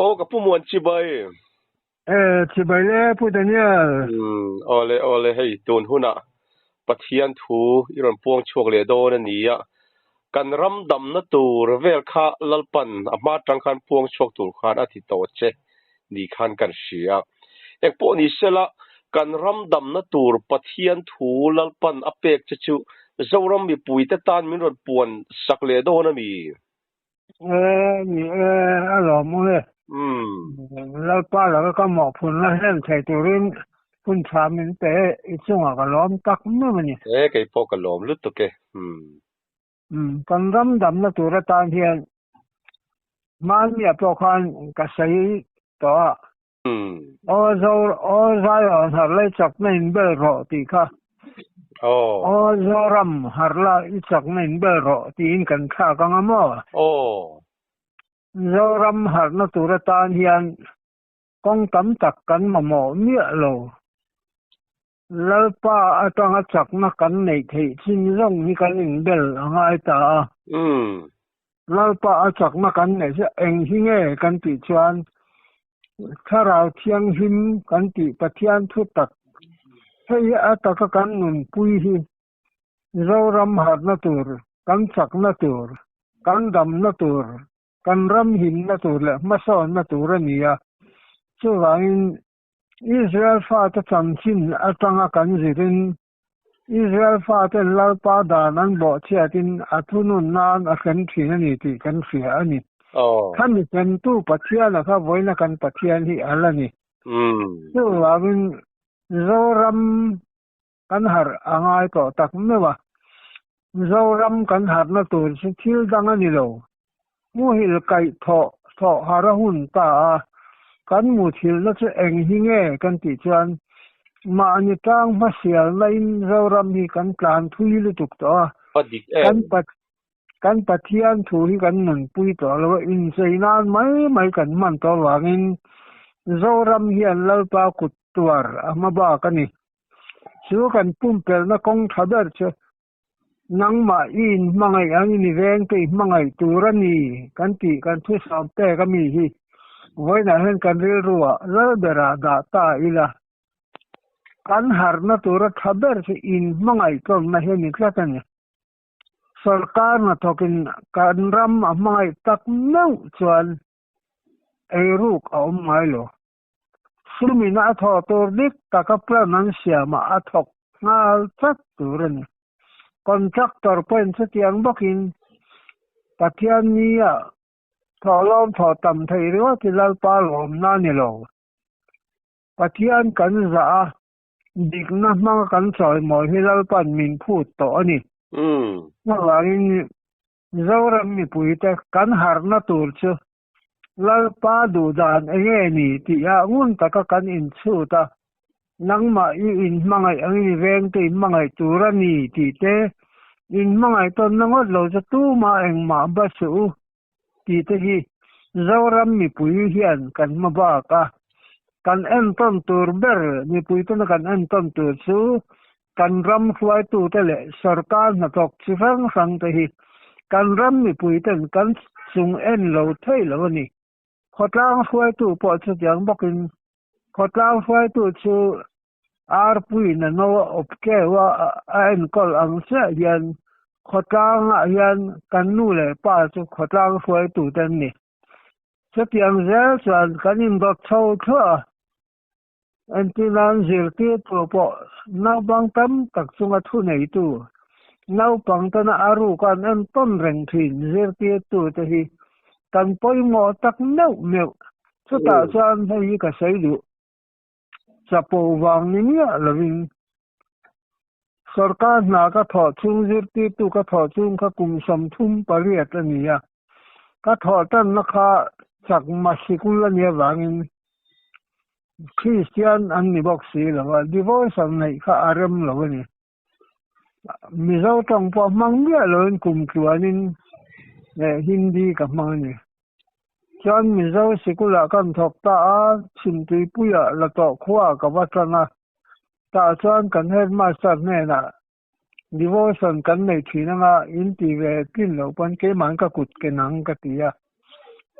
Aw ka pu Muan chibai. E chibai le Pu Daniel. Umm awle awle hei tun hunah Pathian thu i rawn puang chhuak leh dawn a ni a, kan ram damna tur vel kha Lalpan a hma atang khan puang chhuak tur khan a ti tawh che ni khan kan hria. Engpawh ni sela kan ram damna tur Pathian thu Lalpan a pek che chu Zoram mipuite tan min rawn puan sak leh dawn a mi? E ni e a lawm awm e. Lalpa laka ka mawhphurhna hlen thei turin hun tha min pe i chungah ka lawm tak meuh a ni. E kei pawh ka lawm lutuk e. Kan ram damna tur atan hian hmanniah pawh khan ka sawi tawh a. Aw Aw Zion harh la i chakna in bel rawh tih kha. Aw Zoram harh la i chakna in bel rawh tiin kan thlak ang a maw? Zoram harhna tur atan hian kawng tam tak kan mamawh miah lo. Lalpa atanga chakna kan neih theih chin zawng hi kan inbel a ngai ta a. Lalpa a chakna kan neih chu eng hi nge kan tih chuan Thlarau Thianghlim kan tih Pathian thu tak hei hi a taka kan nunpui hi Zoram harhna tur, kan chakna tur, kan damna tur, kan ram himna tur leh hmasawnna tur a ni a. Chuvangin Israel fate chanchin atanga kan zirin Israel faten Lalpa dan an bawhchhiatin a thunun nan a hrem thin a ni tih kan hria a ni. Khami hremtu Pathiana kha vawiina kan Pathian hi a la ni. Chuvangin Zoram kan harh a ngai tawh tak meuh a. Zoram kan harhna tur chu thil dang a ni lo. Muhil kaih thawh thawh har a hun ta a, kan muthilhna chu eng hi nge kan tih chuan mahni tang hmasialna in Zoram hi kan tlan thui lutuk tawh a, kan kan Pathian thu hi kan nunpui tawh lo a, inchei nan mai mai kan hman tawh avangin Zoram hian Lalpa kut tuar a hma bak a ni. Chu kan pumpelhna kawng tha ber chu nangmah i inhmangaih ang i ni vengte i hmangaih tur a ni kan tih kan thusawm pek a mi hi vawiinah hian kan rilruah Lalberah dah ta ila. Kan harhna tura tha ber chu inhmangaih tlawmna hi a ni tlat a ni. Sorkar hnathawkin kan ram a hmangaih tak meuh chuan eiruk a awm ngai lo. Sumin a thawh tur dik taka plan an siamah a thawk nghal chat tur a ni. Contractor pawhin chutiang bawkin Pathian nia thawhlawm thawh tam theih ringawt hi Lalpa lawmna a ni lo. Pathian kan zah a, dikna hmanga kan chawimawi hi Lalpa'n min phut tawh a ni. Chuvangin Mizoram mipuite kan harhna tur chu Lalpa duhdan enge ni tih ah ngun taka kan inchhut a, nangmah i inhmangaih angin i vengte inhmangaih tur a ni tih te, inhmangaih tawnna ngawt lo chu tumah engmah ba suh u tih te hi Zoram mipui hian kan hma bak a, kan entawn tur ber mipui tuna kan entawn tur chu kan ram hruaitute leh sorkar hnathawk chi hrang hrang te hi kan ram mipui ten kan chung en lo thei lo a ni. Khawtlang hruaitu pawh chutiang bawkin khawtlang hruaitu chu Arpuiin a no a awp keu a, a enkawl ang chiah hian khawtlangah hian kan nu leh pa chu khawtlang hruaitute an ni. Chutiang zel chuan kan indawt chho thluah a, entirnan zirtirtu pawh naupang tam tak chunga thuneitu, naupang tana a ruk an entawn reng thin zirtirtute hi kan pawimawh tak meuh meuh. Chutah chuan hei hi ka sawi duh. Chapo vang ni miah lovin sorkar hna ka thawh chhung zirtirtu ka thawh chhung kha kum 38 a ni a, ka thawh tanna kha chakma sikul a nih avangin Kristian an ni bawk si lo a, devotion neih kha a rem lo a ni. Mizo tawng pawh hmang miah loin kum tluanin Hindi ka hmang a ni. Chuan Mizo sikulah kan thawk ta a, Chhimtuipuiah la tawh khua ka va tan a. Tah chuan kan headmaster hnenah devotion kan nei thin anga in ti ve tlin loh pawn keimahn ka kut ke nang ka ti a.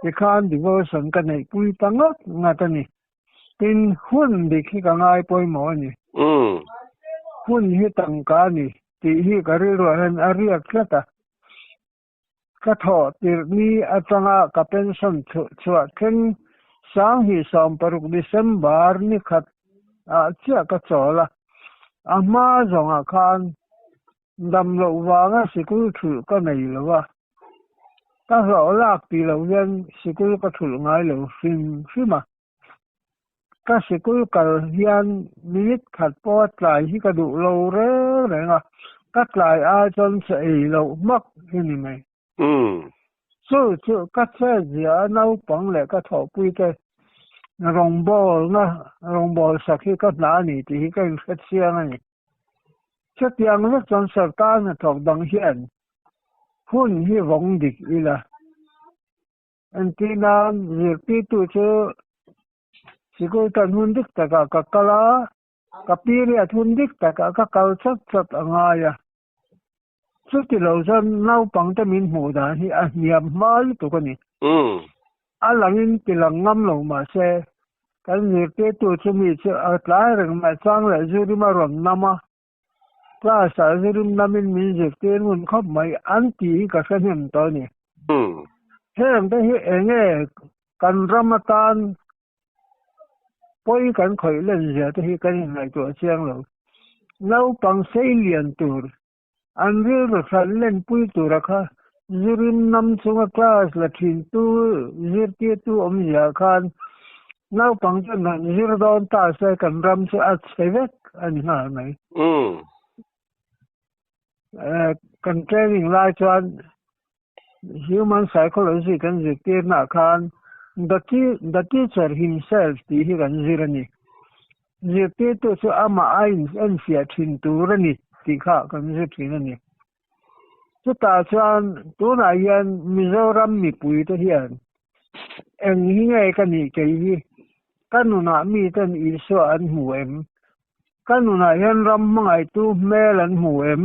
Tikhan devotion ka neih pui ta ngat ngat a ni. Tin, hun dik hi ka ngai pawimawh a ni. Hun hi tangka a ni tih hi ka rilruah hian a riak tlat a. Ka thawh tirh ni atanga ka pension chhuah thleng 2016 December ni khat ah chiah ka chawl a. A hma zawngah khan Dam loh vanga sikul thulh ka nei lo a, ka hlawh lak tih loh hian sikul ka thulh ngai lo hrim hrim a. Ka sikul kal hian minute khat pawha tlai hi ka duh lo reng reng a, ka tlai ai chuan che ei loh hmak hi ni mai. Chu chu ka chet zia a naupang leh ka thawhpui te rawngbawlna rawngbawlsak hi ka hna a ni tih hi ka inhrechiang a ni. Chutiang vek chuan sarkar hnathawk dang hian hun hi vawng dik ila. Entir nan zirtirtu chu sikul tan hun dik takah ka kal a, ka period hun dik takah ka kal chat chat a ngai a. Chuti lo chuan naupangte min hmuh dan hi a hniam hma lutuk a ni. A langin ti lang ngam lo mah se, kan zirtirtu chu mi chu a tlai reng mai chang leh zu rim a rawn nam a, class ah zu rim namin min zirtir ngun khawp mai an tih hi ka hre hnem tawh a ni. Heng te hi enge kan ram atan pawi kan khawih len zia te hi kan inngaihtuah chiang lo. Naupang sei lian tur An rilru hran lenpui tura kha zurim nam chunga class la thintu zirtirtu awmzia khan naupang chuan han zir dawn ta se kan ram chu a chhe vek a ni nghal mai. Kan training lai chuan human psychology kan zirtirnaah khan the the teacher himself tih hi kan zir a ni. Zirtirtu chu amah a enfiah thin tur a ni tih kha kan zir thin a ni. Chutah chuan tunah hian Mizoram mipuite hian eng hi nge ka nih kei hi? Ka nunah miten Isua an hmu em? Ka nunah hian ram hmangaihtu hmel an hmu em?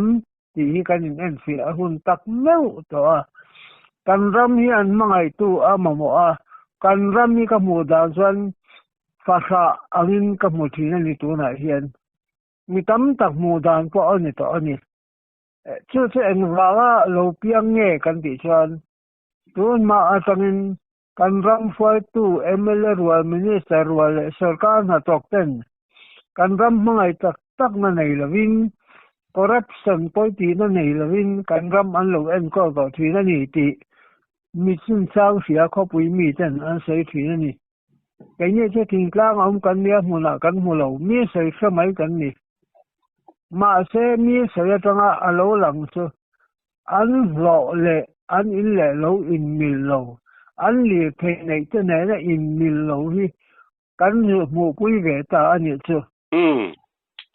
tih hi kan inenfiah a hun tak meuh tawh a. Kan ram hi an hmangaihtu a mamawh a, kan ram hi ka hmuh dan chuan fahrah angin ka hmu thin a ni tunah hian. Mi tam tak hmuh dan pawh a ni tawh a ni. Chu chu engvanga lo piang nge kan tih chuan tun hma atangin kan ram hruaitu mla rual, minister rual leh sorkar hnathawk ten kan ram hmangaih tak takna nei lovin corruption pawitihna nei lovin kan ram an lo enkawl tawh thin a ni tih mi chinchang hria khawpui miten an sawi thin a ni. Keini chu thingtlang a awm kan nia hmunah kan hmu lo, mi sawi hre mai kan ni. Mahse mi sawi atanga a lo lang chu an hlawh leh an in leh lo inmil lo, an lirthei neih te nena inmil lo hi kan hmuhpui ve ta a nih chu.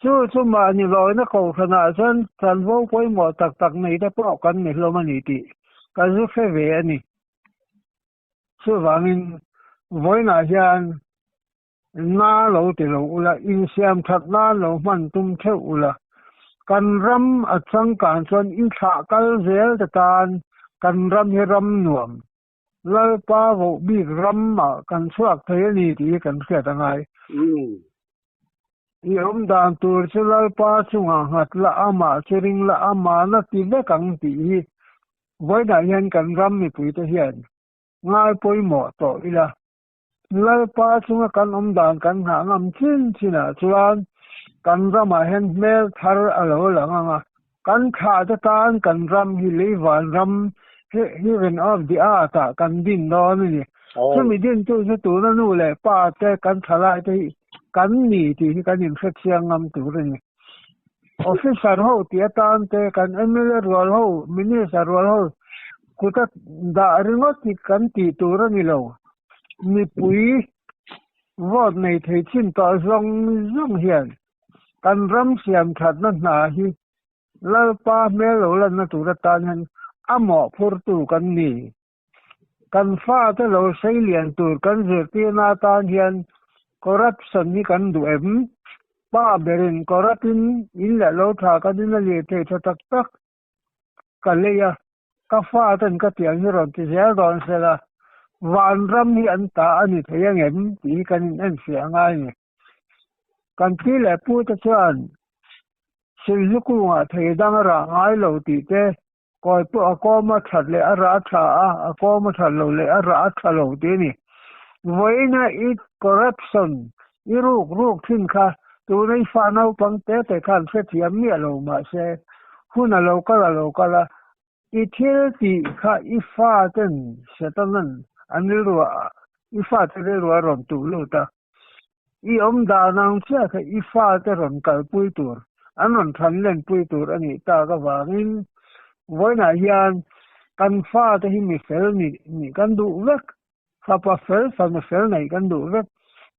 Chu chu mahni lawina kohhranah chuan chanvo pawimawh tak tak nei te pawh kan ni hlawm a ni tih ka zu hre ve a ni. Chuvangin vawiinah hian na lo ti lo ula, insiam that nan lo hman tum theuh ula, kan ram a changkan chuan i thlah kal zel te tan kan ram hi ram nuam, Lalpa voh bik ramah kan chhuak thei a ni tih hi kan hriat a ngai. I awm dan tur chu Lalpa chungah nghat la, amah chu ring la, amahna ti vek ang tih hi Vawiinah hian kan ram mipuite hian ngai pawimawh tawh ila, Lalpa chunga kan awm dan kan nghah ngam chin chinah chuan kan ramah hian hmel thar a lo lang ang a, kan thlahte tan kan ram hi leivan ram, heaven of the earth, ah kan din dawn a ni. Chumi dintu chu tuna nu leh pa te kan thalaite hi kan ni tih hi kan inhrechiang ngam tur a ni. Officer ho tih atan te kan mla rual ho, minister rual ho kuta dah ringawt hi kan tih tur a ni lo. Mipui vote nei thei chin tawh zawng zawng hian kan ram siam thatna hna hi Lalpa hmel lo lanna tur atan hian a mawhphurtu kan ni. Kan fate lo sei lian tur kan zirtirna atan hian corruption hi kan duh em? Pa berin corrupt in in leh lo tha kan in a lir thei tha tak tak ka lei a, ka faten ka tiang hi rawn ti zel dawn se la. Vanram hi an ta a ni thei angem tih hi kan in enfiah a ngai a ni. Kan pi leh pu te chuan Silhlu kungah thei dang a rah ngai lo tih te, kawi pawh a kawm a that leh a rah a tha a, a kawm a that lo leh a rah a tha lo tih a ni. Vawiina i corruption i ruk ruk thin kha tuna i fa naupang te te khan hrethiam miah lo mahse hun a lo kal a lo kal a, I thil tih kha i faten Setanan an rilrua i fate rilrua rawn tuh lut a, i awm dan ang chiah kha i fate rawn kalpui tur, an rawn than lenpui tur a nih tak avangin vawiinah hian kan fate hi mi fel nih kan duh vek, fapa fel, fanu fel neih kan duh vek.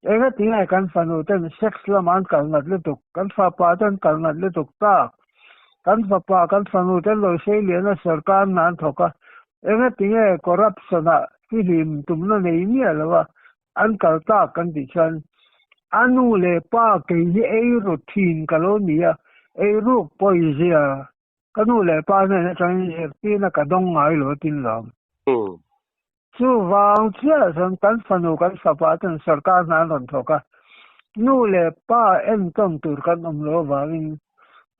Engatinge kan fanu ten sex lama an kal nat lutuk, kan fapa ten kal nat lutuk tak. Kan fapa, kan fanu ten lo sei lian a sorkar hna an thawk a, engatinge corruption ah fihlim tumna nei miah lo a an kal tak kan tih chuan a nu leh pa kei hi ei ru thin ka lo ni a, ei ruk pawizia ka nu leh pa hnen atangin zirtirna ka dawng ngai lo tin lawm. Chuvang chiah chuan kan fanu kan fapa ten sorkar hna an rawn thawk a, nu leh pa entawn tur kan awm lo avangin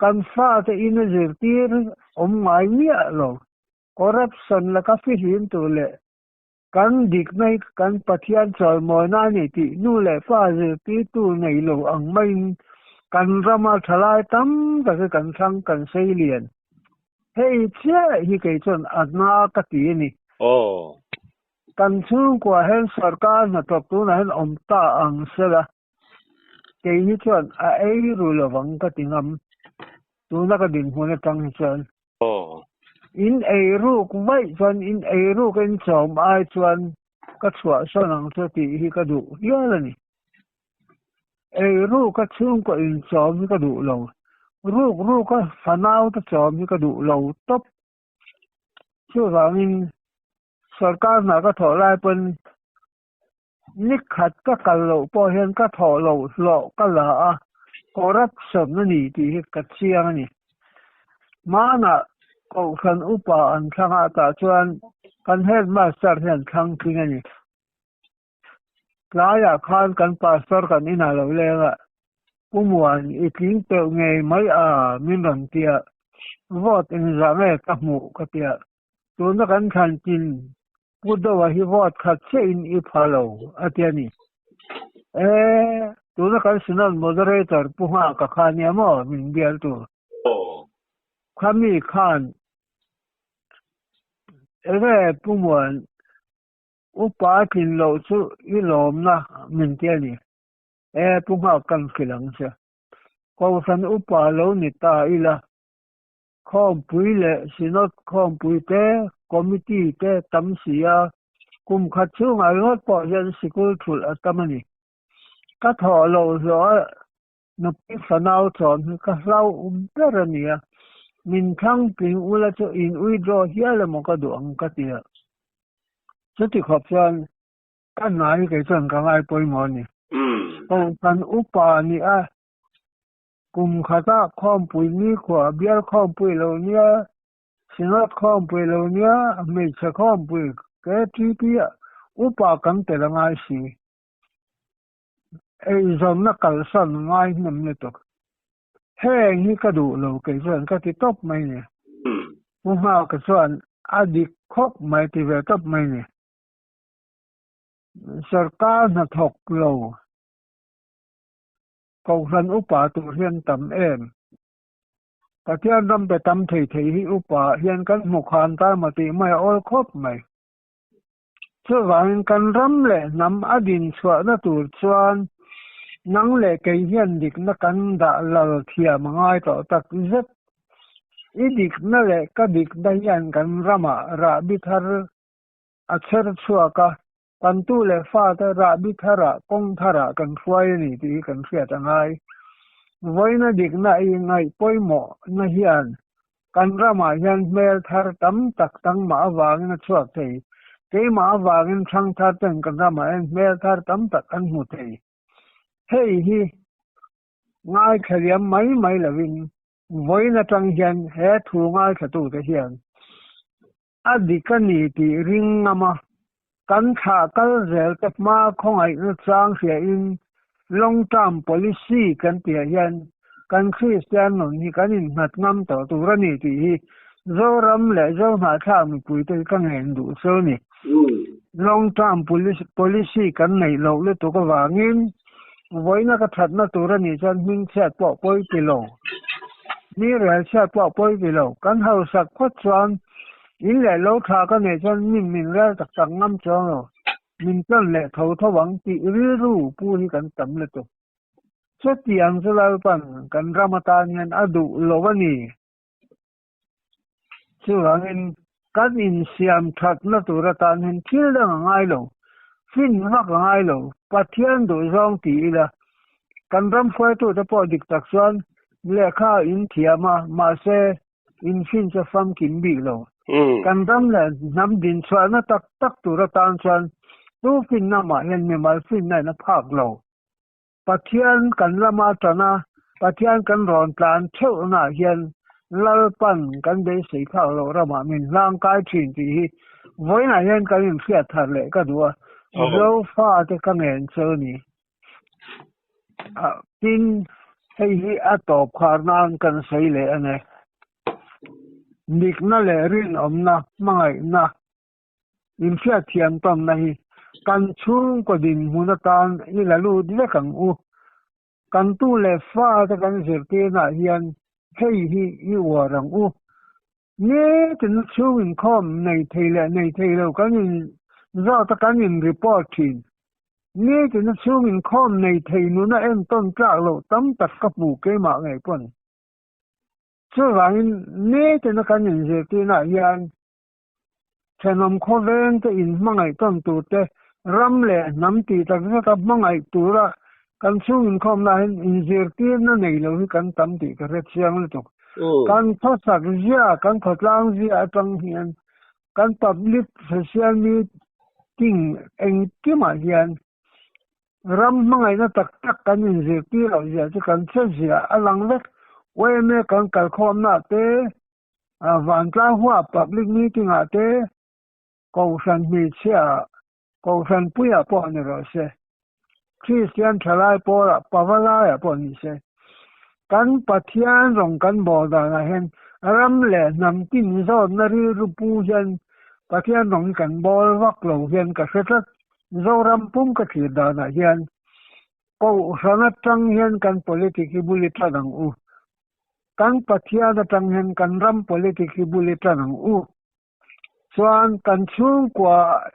kan fate ina zirtir awm ngai miah lo. Corruption laka fihlim tur leh kan dikna hi kan Pathian chawimawina a ni tih nu leh pa zirtirtu nei lo ang maiin kan rama thalai tam tak hi kan thlang kan sei lian. Hei chiah hi kei chuan a hna ka ti a ni. Aw. Kan chhungkua hian sarkar hnathawk tunah hian awm ta ang sela, kei hi chuan a ei ru lovang ka ti ngam, tuna ka dinhmun atang hi chuan. Aw. In ei ruk vaih chuan in ei ruk in chawm ai chuan ka chhuahsawn ang chu tih hi ka duh hial a ni. Ei ruk a chhungkaw in chawm hi ka duh lo. Ruk ruk a fanau te chawm hi ka duh lo tawp. Chuvangin sorkar hna ka thawh lai pawn ni khat ka kal loh pawh hian ka thawh loh hlawh ka la a, corruption a ni tih hi ka chiang a ni. Hmanah Kohhran upa an thlang ah tah chuan kan headmaster hian thlang tling a ni. Tlaiah khan kan pastor kan inah lo leng a, Pu Muan i tling peuh ngei mai a min rawn ti a, vote engzah nge ka hmuh ka ti a, tuna kan thlan chin Pu Doa hi vote khat chiah in i pha lo a ti a ni. E, tuna kan Synod Moderator Pu Nghaka kha nia maw min bial tur. Khami khan enge Pu Muan Upa a tlin loh chu i lawmna min ti a ni. E, Pu Nghak kan hrilh ang che. Kohhran upa lo ni ta ila, khawmpui leh Synod khawmpui te, committee te tam si a, kum khat chhungah ringawt pawh hian sikul thulh a tam a ni. Ka thawh loh hlawh a Nupui fanau chuan hi ka hlauhawm ber a nia, min thlang tling ula chu in withdraw hial emaw ka duh ang ka ti a. Chuti khawp chuan ka hna hi kei chuan ka ngai pawimawh a ni. Kohhran upa ni a, kum khata khawmpui nikhua bial khawmpui lo nia, Synod khawmpui lo nia, hmeichhe khawmpui KTP upa kan tel a ngai si. Eizawnna kalsan ngai hnem lutuk. Heng hi ka duh lo kei chuan ka ti tawp mai ni. Pu Nghaka chuan a dik khawp mai ti ve tawp mai ni. Sorkar hnathawk lo Kohhran upa tur hian tam em? Pathian ram pe tam thei thei hi upa hian kan hmu khan ta emaw tih mai a awl khawp mai. Chuvangin kan ram leh hnam a din chhuahna tur chuan nang leh kei hian dikna kan dah lal thiam a ngai tawh tak zet. I dikna leh ka dikna hian kan ramah rahbi thar a chher chhuak a, kan tu leh fate rahbi tharah kawng tharah kan hruai a ni tih hi kan hriat a ngai. Vawiina dikna i ngaih pawimawhna hian Kan ramah hian hmel thar tam tak tangmah avangin a chhuak thei. Keimah avangin thangthar ten kan ramah hian hmel thar tam tak an hmu thei. Hei hi ngaithla liam mai mai lovin vawiin atang hian he thu ngaithlatute hian a dik a ni tih ring ngam a. Kan thlah kal zel te hma khawngaihna chang hria in long term policy kan tihah hian kan Kristian nun hi kan innghat ngam tawh tur a ni tih hi Zoram leh Zohnahthlak mipuite hi ka ngen duh chu a ni. Long term policy kan neih loh lutuk avangin vawiina ka thatna tur a nih chuan hmingchhiat pawh pawi ti lo, mi relchhiat pawh pawi ti lo. Kan hausak phawt chuan in leh lo tha ka neih chuan min min rel tak tak ngam chuang lo, min tlawn leh tho tho ang tih rilru pu hi kan tam lutuk. Chutiang chu Lalpan kan ram atan hian a duh lo a ni. Chuvangin kan insiam thatna tur atan hian thil dang a ngai lo, fin vak a ngai lo, Pathian duhzawng ti ila, kan ram hruaitute pawh dik tak chuan lehkha in thiam a, mahse in fin chu a famkim bik lo. Kan ram leh hnam dinchhuahna tak tak tur atan chuan tu finna mah hian mimal finna in a phak lo. Pathian kan lama tan a, Pathian kan rawn tlan theuhnaah hian Lalpan kan beisei phak loh ramah min hlang kai thin tih hi vawiinah hian kan inhriat thar leh ka duh a, Zofate ka ngen chu a ni. Tin, hei hi a tawp khar nan kan sawi leh a ni. Dikna leh rinawmna, hmangaihna Inhriatthiam tawnna hi kan chhungkaw dinhmun atan i la lut vek ang u. Kan tu leh fate kan zirtirnaah hian hei hi i uar ang u. Nitin chhung inkhawm nei thei leh nei thei lo kan in zawt a kan in report thin. Nitin chhung inkhawm nei thei nuna entawn tlak loh tam tak ka hmu keimah ngei pawn. Chuvangin nitina kan inzirtirnaah hian Thenawm khawveng te in hmangaih tawn tur te, ram leh hnam tih tak zeta hmangaih tura kan chhung inkhawmna hian inzirtirna nei lo hi kan tam tih ka hre chiang lutuk. Kan khawsak zia, kan khawtlang zia atang hian kan public social meeting engkimah hian ram hmangaihna tak tak kan inzirtir loh zia chu kan hre zia a lang vek. Yma kan kalkhawmna te Vantlang hua public meeting ah te Kohhran hmeichhia ah Kohhran puiah pawh ni rawh se, Kristian thalai pawlah pavalai ah pawh ni se, kan Pathian rawng kan bawl danah hian ram leh hnam tin zawtna rilru pu hian Pathian rawng hi kan bawl vak lo hian ka hre tlat. Zoram pum ka thlir danah hian Kohhran atang hian kan politic hi bul i tan ang u. Kan Pathian atang hian kan ram politic hi bul i tan ang u. Chuan kan chhungkua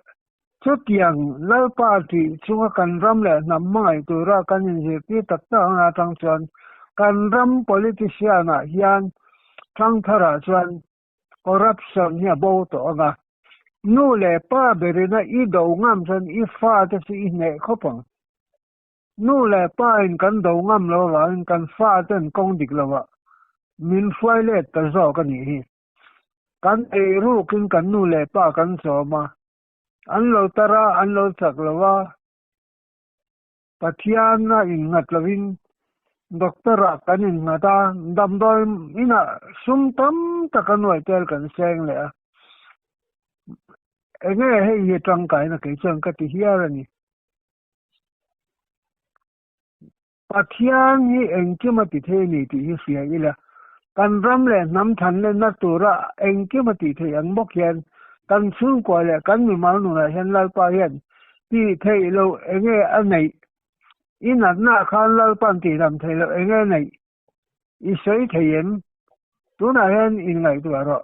chutiang Lalpa tih chunga kan ram leh hnam hmangaih tura kan inzirtir tak tak ang atang chuan kan ram politician ah hian thangtharah chuan corruption hi a bo tawh ang a. Nu leh pa berina i do ngam chuan i fate chu i hneh khawp ang. Nu leh pa in kan do ngam lo avangin kan fa ten kawng dik lovah min hruai let ta zawk a nih hi. Kan ei rukin kan nu leh pa kan chawm a, an lo tar a, an lo chak lo a, Pathian a innghat lovin doctor ah kan innghat a, damdawi inah sum tam tak a nuai tel kan seng leh a. Enge hei hi tangkaina kei chuan ka ti hial a ni. Pathian hi engkim a ti thei a ni tih hi hria ila, kan ram leh hnam than lenna tura engkim a tih theih ang bawk hian kan chhungkua leh kan mimal nunah hian Lalpa hian tih theih loh enge a neih? I natna khan Lalpa'n tihdam theih loh enge a neih? I sawi thei em? Tunah hian inngaihtuah rawh.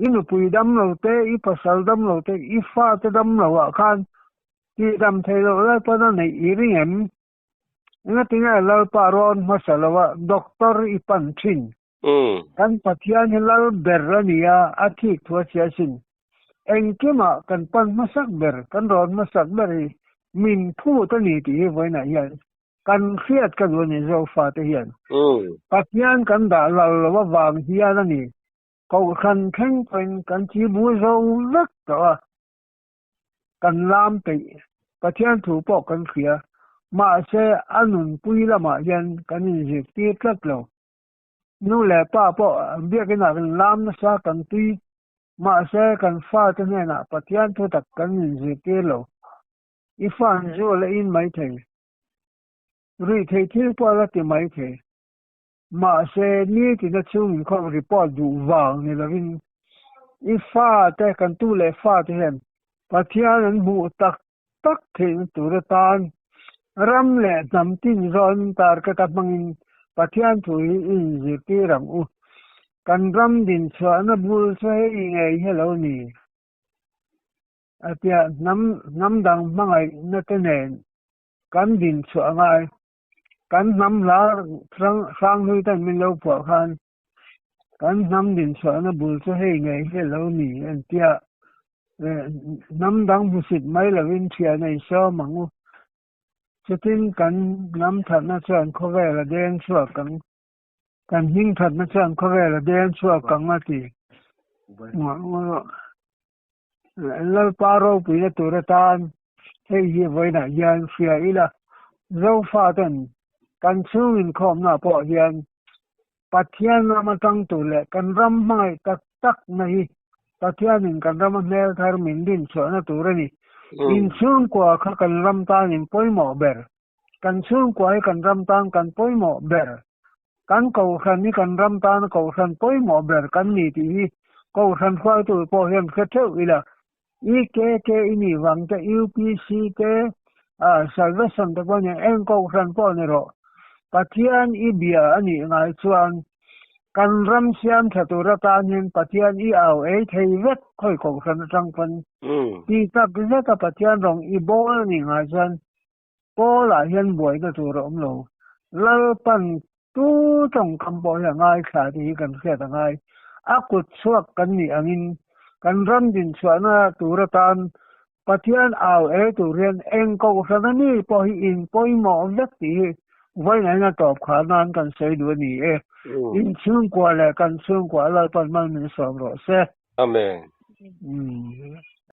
I nupui dam lo te, i pasal dam lo te, i fate dam lo ah khan tihdam theih loh Lalpan a neih i ring em? Engatinge Lalpa rawn hmasa lo a doctor i pan thin? Kan Pathian hi lal ber a ni a, a thik thu a chhia sin. Engkimah kan pan hmasak ber, kan rawn hmasak ber hi min phut a ni tih hi vawiinah hian Kan hriat ka duh a ni Zofate hian. Pathian kan dah lal lo avang hian a ni. Kohhran thleng pawhin kan chibu zo vek tawh a, kan lam peih. Pathian thu pawh kan hria. Mahse a nunpui lamah hian kan inzirtir tlat lo. Nu leh pa pawh biakinah kan lam nasa kan tui. Mahse kan fate hnenah Pathian thutak kan inzirtir lo. I fan zu la in mai thei. Ruihtheih thil pawh la ti mai thei. Mahse nitina chhungin khawm report duh vang ni lovin i fate kan tu leh fate hian Pathian an hmuh tak tak theihna tur atan ram leh hnam tin zawn target a hmangin Pathian thu hi i inzirtir ang u. Kan ram dinchhuahna bul chu hei ngei hi a lo ni. A tia hnam hnam dang hmangaihna te nen kan dinchhuah a ngai. Kan hnam hla hrang hranghlui ten min lo phuah khan kan hnam dinchhuahna bul chu hei ngei hi a lo ni an tia hnam dang hmusit mai lovin thian a insawm ang u. Chutin kan hnam thatna chuan khawvel a deng chhuak ang. Kan hming thatna chuan khawvel a deng chhuak ang a ti. Lalpa ropuina tur atan hei hi vawiinah hian hria ila, Zofaten kan chhung inkhawmna pawh hian Pathian ram atang tur leh kan ram hmangaih tak tak na hi Pathianin kan rama hmel thar min dinchhuahna tur a ni. Inchhungkua kha kan ram tan in pawimawh ber. Kan chhungkua hi kan ram tan kan pawimawh ber. Kan kohhran hi kan ram tana kohhran pawimawh ber kan ni tih hi kohhran hruaitu pawh hian hre theuh ila. EKK i nih vang te, UPC te, Salvation te pawh ni, eng kohhran pawh ni rawh. Pathian i bia a nih ngai chuan kan ram siam tha tur atan hian Pathian i au ei thei vek khawi kohhran atang pawn. Ti tak zeta Pathian rawng i bawl a nih ngai chuan Paul-ah hian buaina tur a awm lo. Lalpan tu tawngkam pawh hi a ngaithla tih hi kan hriat a ngai. A kut chhuak kan nih angin kan ram dinchhuahna tur atan Pathian au ei tur hian eng kohhran a ni pawh hi in pawimawh vek tih hi vawiin a tawp khar nan kan sawi duh a ni e. In chhungkua leh kan chhungkua Lalpan mal min sawm rawh se. Amen.